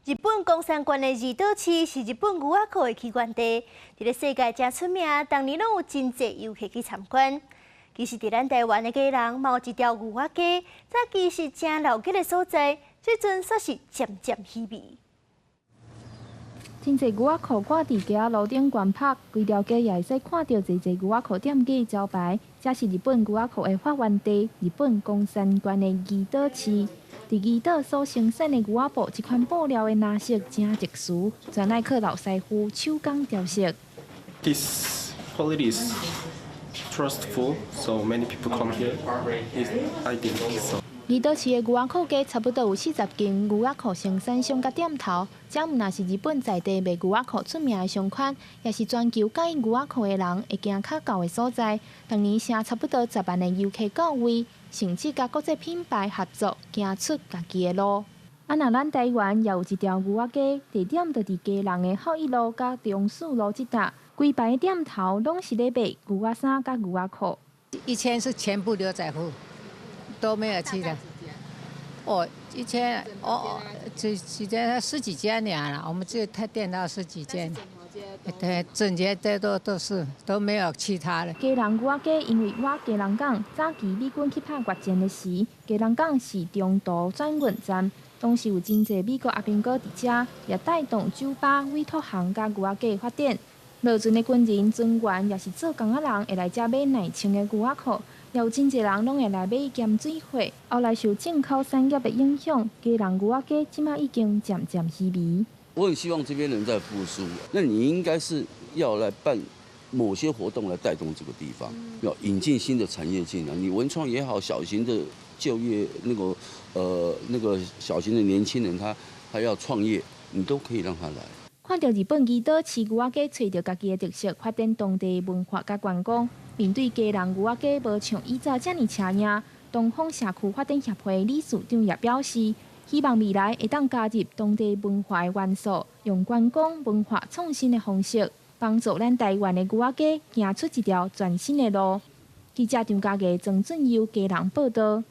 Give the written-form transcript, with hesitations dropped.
日本岡山縣的二島市是日本牛仔褲的起源地，佇咧世界誠出名，逐年攏有真濟遊客去參觀。其實，佇咱台灣的基隆，嘛有一條牛仔街，早期是誠鬧熱的所在，這陣煞是漸漸稀微。真濟牛仔褲掛佇街仔路頂懸拍，規條街也會使看著濟濟牛仔褲店家招牌。這是日本牛仔褲的發源地，日本岡山縣的二島市。佇二島所生產的牛仔布，這款布料的顏色誠特殊，全愛靠老師傅手工調色。 This quality is trustful, so many people come here. I think so. 二島市的牛仔褲街差不多有40間牛仔褲生產商佮店頭，這毋但是日本在地賣牛仔褲出名的商圈，也是全球佮意牛仔褲的人會行較到的所在。逐年成差不多10萬的遊客到位，甚至佮國際品牌合作，行出家己的路。啊，若咱台灣也有一條牛仔街，地點就佇基隆的孝一路佮中勢路這搭，規排的店頭攏是咧賣牛仔衫佮牛仔褲。以前是全部牛仔褲。都沒有去的。哦，以前哦，這幾間十幾間了，我們這台店到十幾間，對，整間這都是都沒有其他的。基隆牛仔街因為倚基隆港，早期美軍去拍越戰的時，基隆港是中途轉運站，當時有真濟美國阿兵哥佇遮，也帶動酒吧、委託行佮牛仔街發展。落船的軍人、船員也是做工仔人，會來遮買耐穿的牛仔褲。也有真濟人攏會來買鹹水貨。後來受進口產業的影響，基隆牛仔街這馬已經漸漸稀微。我很希望這邊能再復甦，那你應該是要來辦某些活動來帶動這個地方，要引進新的產業進來。你文創也好，小型的就業那個小型的年輕人他要創業，你都可以讓他來。看著日本二島市牛仔街揣著家己的特色，發展當地文化佮觀光。面對基隆牛仔街無像以前遮爾車贏，東方社區發展協會理事長也表示，希望未來會當加入當地文化的元素，用觀光文化創新的方式，幫助咱台灣的牛仔街行出一條全新的路。記者張家傑、曾俊佑基隆報導。